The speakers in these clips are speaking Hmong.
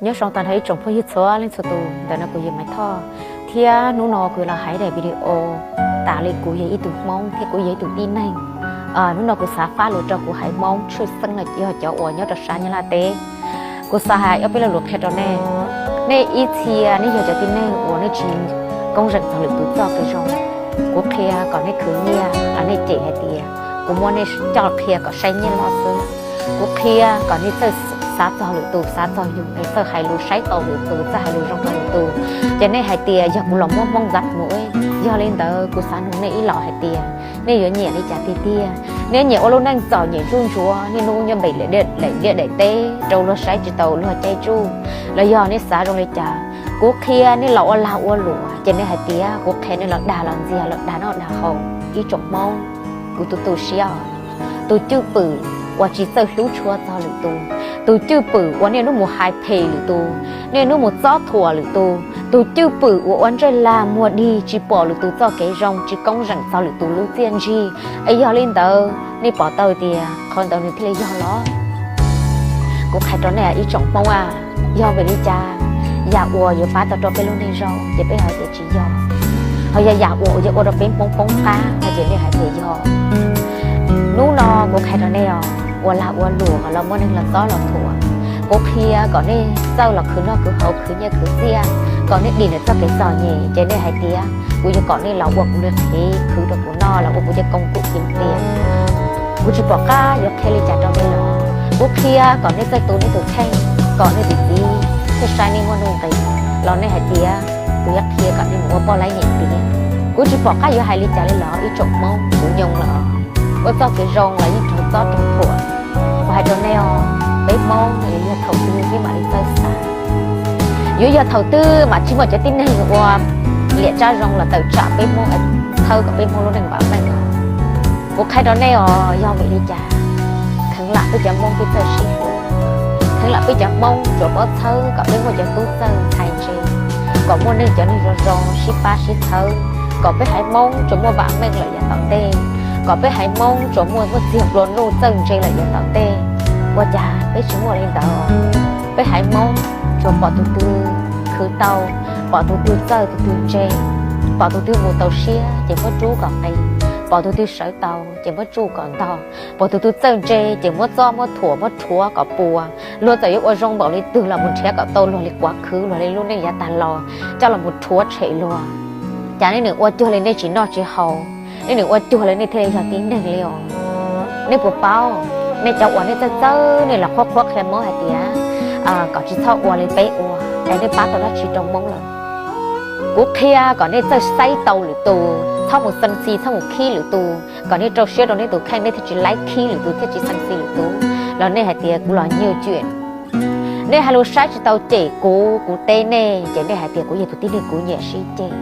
Nyob zoo tag nrho ib tsoom phooj ywg txhua leej txhua tus, ntawm no kuv yog Maiv Thoj, thiab hnub no kuv los hais daim video tas li kuv yog ib tug Hmoob thiab kuv yog ib tug tib neeg. Hnub no kuv xav fab lus rau kuv haiv Hmoob tshwj xeeb los yog cov uas nyob rau sab Nyab Laj teb. Kuv xav hais ob peb lo lus qhia rau nej. Nej ib txhia nej yog cov tib neeg uas nej tsis koob zeem txog lwm tus txoj kev zoo. Kuv qhia kom nej khwv nyiaj los nej cem hais tias kuv muab nej coj qhia kom saib nyiaj loj xwb. Kuv qhia kom nej txawj xav txog lwm tus, xav txog yus es txawj hais lus saib tau lwm tus, txawj hais lus zoo rau lwm tus. Ces nej hais tias yog kuv los muab Hmoob ntxav mus, yog li ntawd kuv xav nug nej ib los hais tias nej yuav nyiam li cas tiag tiag? Nej nyiam ua lub neej txom nyem ntsuj ntsuav niaj hnub nyob npem daim liaj daim teb rau luag saib tsis taus luag caij tsuj, los yog nej xav zoo li cas? Kuv qhia nej los ua lag ua luam ces nej hais tias kuv qhia nej los dag los ntxias, los dag noj dag haus. Ib tsoom Hmoob, kuv tus tu siab os, tus cwj pwm uas tsis txawj hlub tshua txog lwm tus, tus cwj pwm uas niaj hnub mus hais phem lwm tus, niaj hnub mus txob thuam lwm tus, tus cwj pwm uas ua ntsej lag muag dig tsis pom lwm tus txoj kev zoo, tsis koob zeem txog lwm tus lub txiaj ntsig. Es yog li ntawd nej pom tau tias qhov ntawd nws thiaj li yog los? Kuv qhia rau nej ib tsoom Hmoob a, yog vim li cas yam uas yuav pab tau rau peb lub neej zoo ces peb hais tias tsis yog, ho yog yam uas yuav ua rau peb Hmoob poob qab no ces nej hais tias yog. Hnub no kuv qhia rau nej os, ua lag ua luam los muab neeg los txob los thuam. Kuv qhia kom nej txawj los khwv noj khwv haus, khwv nyiaj khwv txiaj, kom nej dim ntawm txoj kev txom nyem, ces nej hais tias kuv yuav kom nej los ua kuv li qhev khwv rau kuv noj, los ua kuv cov koom kuj kim tiag. Kuv tsis pom qab yuav qhia li cas rau nej los. Kuv qhia kom nej txawj tu nej tus kheej, kom nej tus txiv thiaj saib nej muaj nuj nqis, los nej hais tias kuv yuav qhia kom nej mus ua poj laib nyem tiag. Kuv tsis pom qab yuav hais li cas li los ib tsoom Hmoob, kuv nyoog los ua txoj kev zoo los yeej raug txob raug thuam. Kuv hais rau nej os, peb Hmoob yuav yog thaum twg peb mam li txawj xav? Yuav yog thaum twg mam tsis muaj cov tib neeg ua liam tsab zoo los tawm tsam peb Hmoob, txhawb kom peb Hmoob lub neej vam meej? Kuv qhia rau nej os, yog vim li cas? Kheev lam peb cov Hmoob peb txawj sib hlub, kheev lam peb cov Hmoob tsuas paub txhawb kom peb muaj cov tub txawj ntxhais ntse, kom muaj neeg cov neeg zoo zoo sib pab sib txhawb, kom peb haiv Hmoob tsuas muaj vam meej lawm yav tom ntej, kom peb haiv Hmoob tsuas muaj muaj txiag nplua nuj txawj ntse lawm yav tom ntej. Ua cas peb tsis muaj li ntawd? Peb haiv Hmoob tsuas pom tus twg khwv tau, pom tus twg txawj tus twg ntse, pom tus twg mus tau siab ces muab rub kom qis, pom tus twg sawv tau ces muab tsuj kom ntog, pom tus twg txawj ntse ces muab txob muab thuam muab rhuav kom puas. Luag txawm yuav ua zoo npaum li twg los mus nrhiav kom tau luag li quav khwv, luag li lub neej yav tag los coj los mus rhuav tshem luag. Cas nej nws ua cuag li nej tsis noj tsis haus, nej nws ua cuag li nej thiaj li yog tib neeg li os. Nej puas paub, nej cov uas nej txawj txawj nej los qhuab qhuab qhia Hmoob hais tias kom tsis txhob ua li peb ua, es nej pab tau dab tsi rau Hmoob lawm? Kuv qhia kom nej txawj saib tau lwm tus, txhob mus xeeb xis, txhob mus khib lwm tus, kom nej rau siab rau nej tus kheej, nej thiaj tsis laib khib lwm tus thiab tsis xeeb xis lwm tus. Los nej hais tias kuv los nyuaj cuam. Nej hais lus saib tsis tau cem kuv, kuv teb nej ces nej hais tias kuv yog tus tib neeg kuv nyiam sib ceg.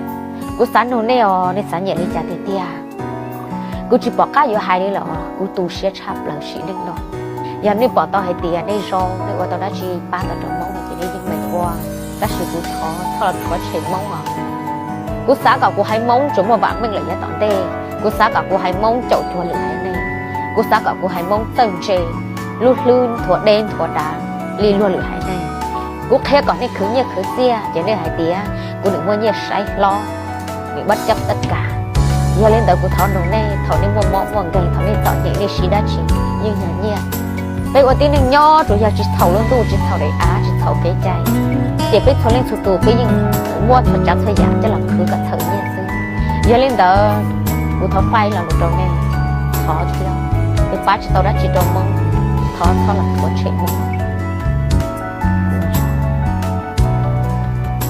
Kuv xav nug nej os, nej xav nyiam li cas tiag tiag? Kuv tsis pom qab yuav hais li los kuv tu siab tshaj plaws sim neej no. Yog nej pom tau hais tias nej zoo, nej ua tau dab tsi pab tau rau Hmoob no ces nej yeej meem ua, tab sis kuv thov txhob los rhuav tshem Hmoob os. Kuv xav kom kuv haiv Hmoob tsuas muaj vam meej lawm yav tom ntej. Kuv xav kom kuv haiv Hmoob caum cuag lwm haiv neeg. Kuv xav kom kuv haiv Hmoob txawj ntse, lub hlwb nthuav deb nthuav dav li luag lwm haiv neeg. Kuv qhia kom nej khwv nyiaj khwv txiaj ces nej hais tias kuv nws muaj nyiaj saib hlob, nws bab cab tab kas. Yog li ntawd kuv thov nug nej, thaum nej muaj mob muaj nkeeg, thaum nej txom nyem nej siv dab tsi yeej yog nyiaj? Peb ua tib neeg nyob tsuas yog tsis txhaum lub ntuj, tsis txhaum daim av, tsis txhaum kev cai, ces peb txhua leej txhua tus peb yeej muab txhua tsav txhua yam coj los khwv kom txhaum nyiaj xwb. Yog li ntawd kuv thov faib lo lus rau nej, thov thiab, nej pab tsis tau dab tsi rau Hmoob, thov txhob los rhuav tshem Hmoob.